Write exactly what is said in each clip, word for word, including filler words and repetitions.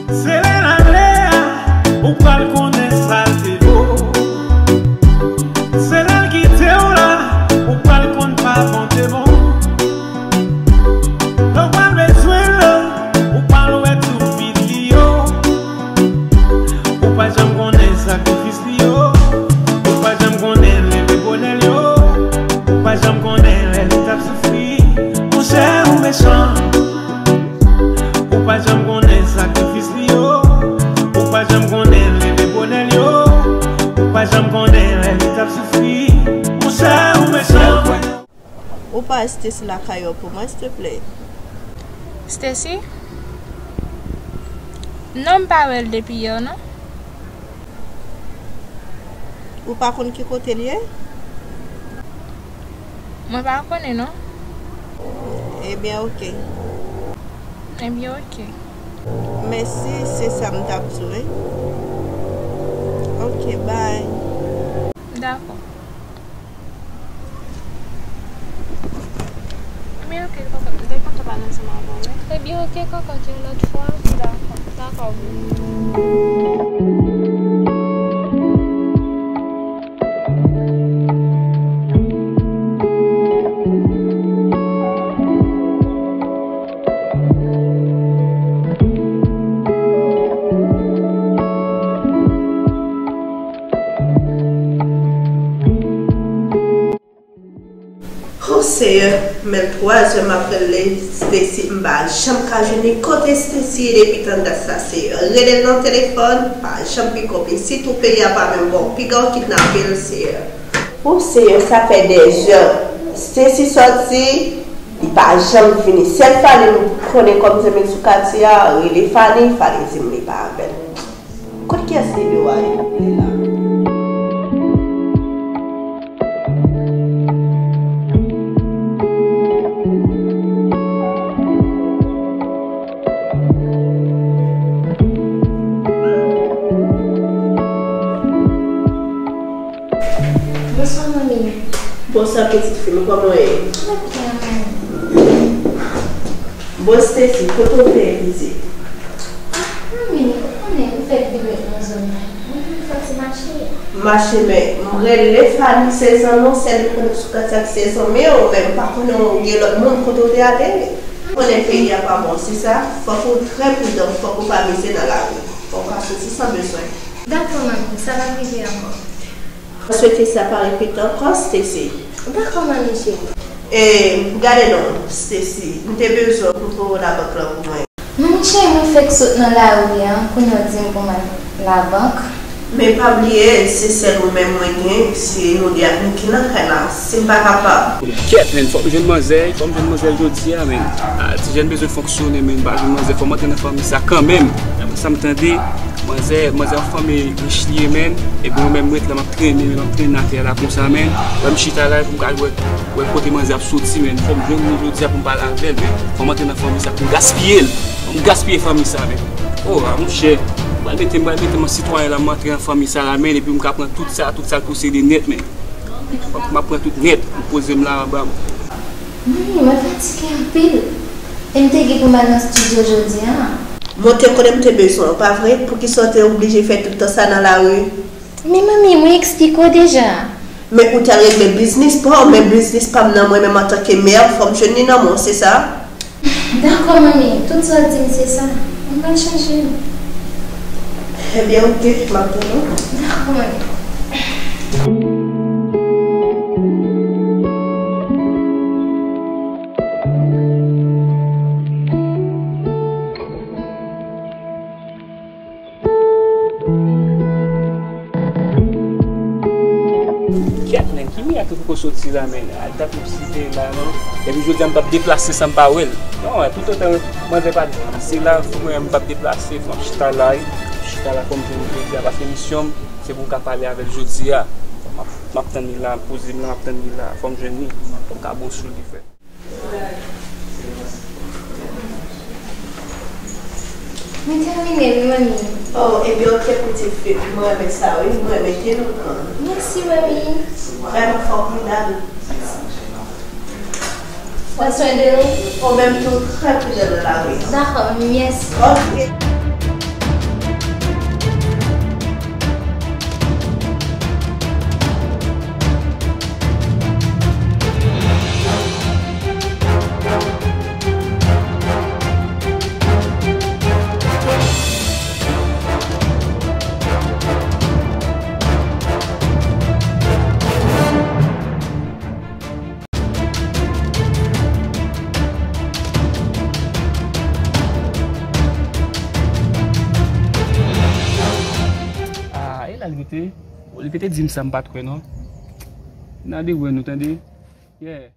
Se lè l ale a, ou pral konnen sa l te vo. Se lè l kite w la, ou pral konn pa bon te bon. Lè w pral bezwen l, ou pral wè tout vit li yo. Ou pa janm konnen sakrifis li yo. Ou pa janm konnen leve bonè l yo. Ou pa janm konnen lè li t ap soufri. Monchè, ou mechan. Ou pa janm konnen sakrifis li yo. Ou pa janm konnen leve bonè l yo. Ou pa janm konnen lè li t ap soufri. Monchè, ou mechan. Ou pa wè Stacy lakay ou pou mwen, silteplè? Stacy? Non, m pa wè l depi yè, non. Ou pa konn ki kote l ye? Mwen pa konnen, non. Ebyen, oke. Ebyen, oke. Mèsi, se sa m t ap di w, wi. Oke, bay. Dakò. Ebyen, oke, kòkòt, m te kontan pale ansanm avè w, wi. Ebyen, oke, kòkòt, yon lòt fwa. Dakò, dakò. O Seyè, men twazè m ap rele Stacy, m pa janm ka jwenn li. Kote Stacy ye depi tann dat sa, Seyè? Rele l nan telefòn, pa janm pikope. Sitou peyi a pa menm bon, piga w kidnape l, Seyè. O Seyè, sa fè dèzè Stacy sòti, li pa janm vini. Sèl Fanny m konnen kòm zanmi l sou katye a, rele Fanny, Fanny di m li pa avè l. Kot kiyès nimewo a ye? Li la. Bonswa, manmi. Bonswa, pitit fi m, kòman w ye? Trè byen, manmi. Bon, Stacy, kote w te ye vizit? Ah, manmi, ou konnen, m fèk vin ret nan zòn nan. Mwen menm fòk se mache. Mache, men m rele Fanny, se zanmi w, sèl li konnen sou katye a ki se zanmi w, men m pa konnen w gen lòt moun kote w te ale. Ou konnen peyi a pa bon, se sa, fòk ou trè pridan, fòk ou pa mize nan lari. Fòk ou pa soti san bezwen. Dakò, manmi, sa p ap rive ankò. Mwen swete sa pa repete ankò, Stacy. Dakò, manmi cheri. E, gade non, Stacy, m te bezwen w pou voye w labank lan pou mwen. Manmi cheri, mwen fèk sot nan lari a, kounye a w di m pou m al labank. Men pa bliye, se sèl ou menm mwen gen, se nou de ak Nicky nan kay la, si m pa kapab. Kèt, men fòk m jwenn manzè, fòk m jwenn manzè jodi a, men. Ah, ti jèn bezwen fonksyone, men m pa jwenn manzè, fò m antre nan fanmi sa kanmenm. Daprè sa m tande, manzè, manzè yon fanmi rich li ye, men. Epi mwen menm, m ret la, m ap trennen, men, m ap trennen atè la konsa, men. Lè m chita la, pou m ka wè, wè kote manzè ap soti, men. Fò m jwenn li jodi a pou m pale avè l, men. Fò m antre nan fanmi sa, pou m gaspiye l. Fò m gaspiye fanmi sa, men. Oh, ah, monchè. M pral mete, m pral mete m an sitwayen la, m antre nan fanmi sa la, men, epi m ka pran tout sa, tout sa l posede nèt, men. M ap pran tout nèt, m poze m la anba. Manmi, mwen fatige anpil. E m te gen pou m al nan estidyo jodi a. Mwen te konnen m te bezwen w, pa vre? Poukisa w te oblije fè tout tan sa nan lari? Men manmi, mwen eksplike w deja. Men ou t al regle biznis pa w, men biznis pa m nan mwen menm antanke mè, fò m jwenn li nan men w, se sa? Dakò, manmi. Tout sa w di m, se sa. Mwen pral chanje. Ebyen, oke, m ap tann ou. Dakò, manmi. Kèt, men, ki mirak ki poko soti la, men? Al dat m ap site la, non? Epi jodi a, m p ap deplase san m pa wè l. Non, e, toutotan manzè pa deplase la, mwen, m p ap deplase, fò m chita la, wi. Chita la, fò m jwenn li jodi a, paske misyon m, se pou m ka pale avè l jodi a. M ap, m ap tann li la, poze m la, m ap tann li la, fò m jwenn li, fò m ka bon sou li, frè. Mwen tèmine, wi, manmi. Oh, ebyen, oke, pitit fi m, mwen renmen sa, wi, mwen renmen te nou pran. Mèsi, manmi. Vrèman fò pridan. Pran swen de nou. Ou menm tou, trè pridan nan lari. Dakò, manmi, mèsi. Oke. Te, li te di m sa, m pa t kwè non. N a de wè nou, tande. Yeah.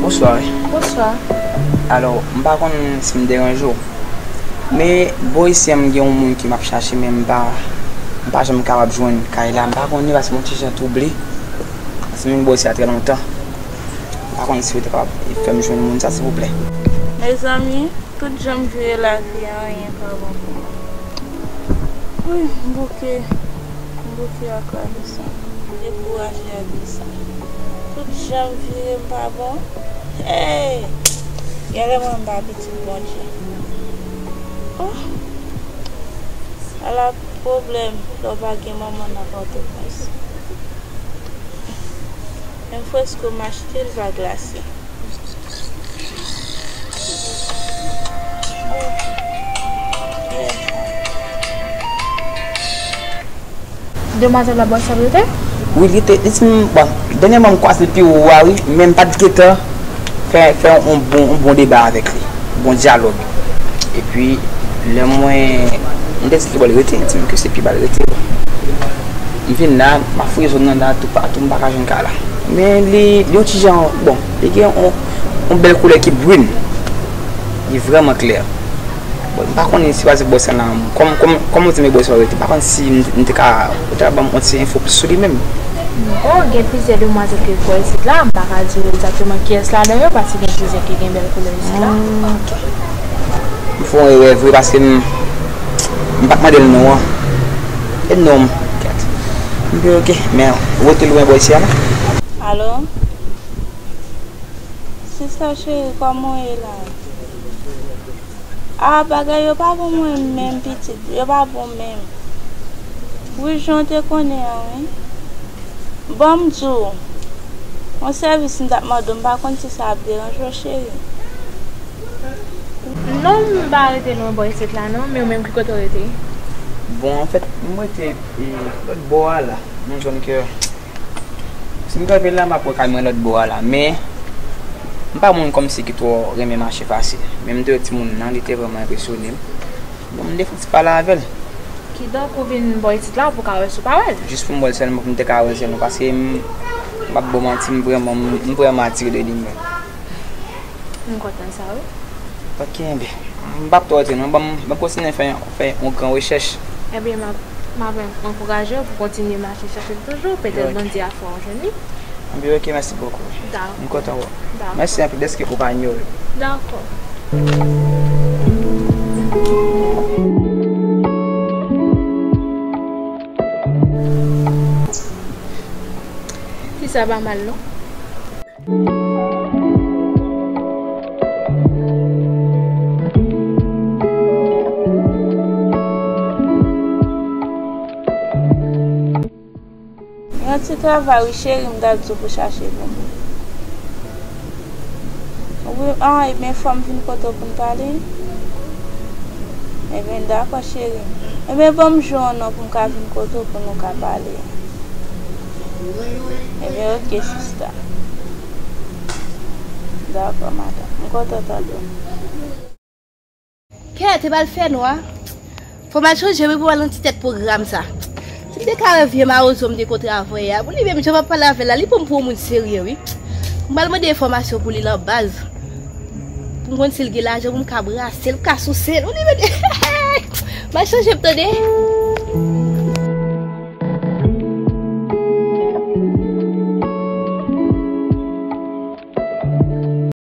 Bonswa. Bonswa. Alò, m pa konn si m deranje w, men bò isi a m gen yon moun ke m ap chache, men m pa, m pa janm kapab jwenn kay la. M pa konnen, paske m yon ti jan twouble, paske m vin bò isi a trè lontan. M pa konn si w te kapab fè m jwenn moun sa, silvouplè. Mezanmi, tout jan m vire lavi a, anyen pa bon pou mwen. Wi, m bouke. M bouke ak lavi sa. M dekouraje ak vi sa. Tout jan m vire, m pa bon. Hey! Genlè mwen m pa pitit Bondye. Oh! Ala pwoblèm lè w pa gen manman nan Pòtoprens. Menm Fresco m achte l pa glase. Demwazèl la bò sa l rete? Wi, li te, li di m, bon, dènyèman m kwaze l pi wo a, wi, men m pa t gentan fè, fè yon bon, yon bon deba avèk li, bon dyalòg. Epi, lè mwen, m te di l ki bò l rete, li di m ke se pi ba l rete. M vin la, m ap fouye zòn nan la, toupatou, m pa ka jwenn kay la. Men li, li yon ti jan, bon, li gen yon, yon bèl koulè ki brin. Li vrèman klè. Bon, m pa konnen si pa se bò sa la, kòm, kòm, kòm ou di m e bò sa w rete, m pa konn si m, m te ka, ou te ka ban m yon ti enfo plis sou li menm. Bon, gen plizyè demwazèl ke m kwè isit la, m pa ka di w egzakteman kiyès ladan yo, paske gen plizyè ki gen bèl koulè isit la. Hmm, ok. M fè yon erè vre paske m, m pa t mande l non an. E non m, kèt. M di ok, men ou rete lwen bò isi a la. Alo? Sista cheri, kòman w ye la? A, bagay yo pa bon mwen menm, pitit, yo pa bon menm. Wi, jan w te konnen an, wi. Ban m di w, yon sèvis m t ap mande w, m pa konn si sa ap deranje w, cheri. Non, m pa rete lwen bò isit la, non, men ou menm ki kote w rete? Bon, anfèt, m rete, e, lòt bò a la, nan zòn ke Si m kanpe la, m ap wè kay mwen lòt bò a la, men m pa moun kòmsi ki twò renmen mache fasil. Men m te wè timoun nan, li te vrèman enpresyone m. Bon, m te fouti pale avè l. Kidonk, ou vin bò isit la pou w ka wè si w pa wè l? Jis pou m wè l sèlman, pou m te ka wè l sèlman, paske m, m p ap ba w manti, m vrèman, m vrèman atire de li menm. M kontan sa, wi. Ok, enben, m p ap twò rete non. Ban m, ban m kontinye fè, fè yon gran rechèch. Enben, m ap, m ap ankouraje w pou w kontinye mache chèche l toujou. Petèt Bondye a fè w jwenn li. Enben, ok, mèsi bokou. Dakò. M kontan wè w. Dakò. Mèsi anpil dèske ou pa inyore m. Dakò. Fi sa pa mal, non? Yon ti travay wi cheri, m t ap di w pou chache pou mwen. Wi, an, ebyen fò m vin kote w pou n pale. Ebyen dakò cheri. Ebyen ban m jwenn w non pou m ka vin kote w pou nou ka pale. Ebyen ok sista. Dakò madanm. M kontan tande w. Kè, te pral fè nwa. Fò m al chanje wi pou m al nan ti tèt pwogram sa. Si m te ka wè vye mawozo m te kontre avanyè a, pou li menm jan m ap pale avè l la, li pran m pou yon moun serye wi. M pral mande enfòmasyon pou li lan baz. Pou m konn si l gen lajan pou m ka brase l, pou m ka souse l. Ou li menm, m al chanje m tande.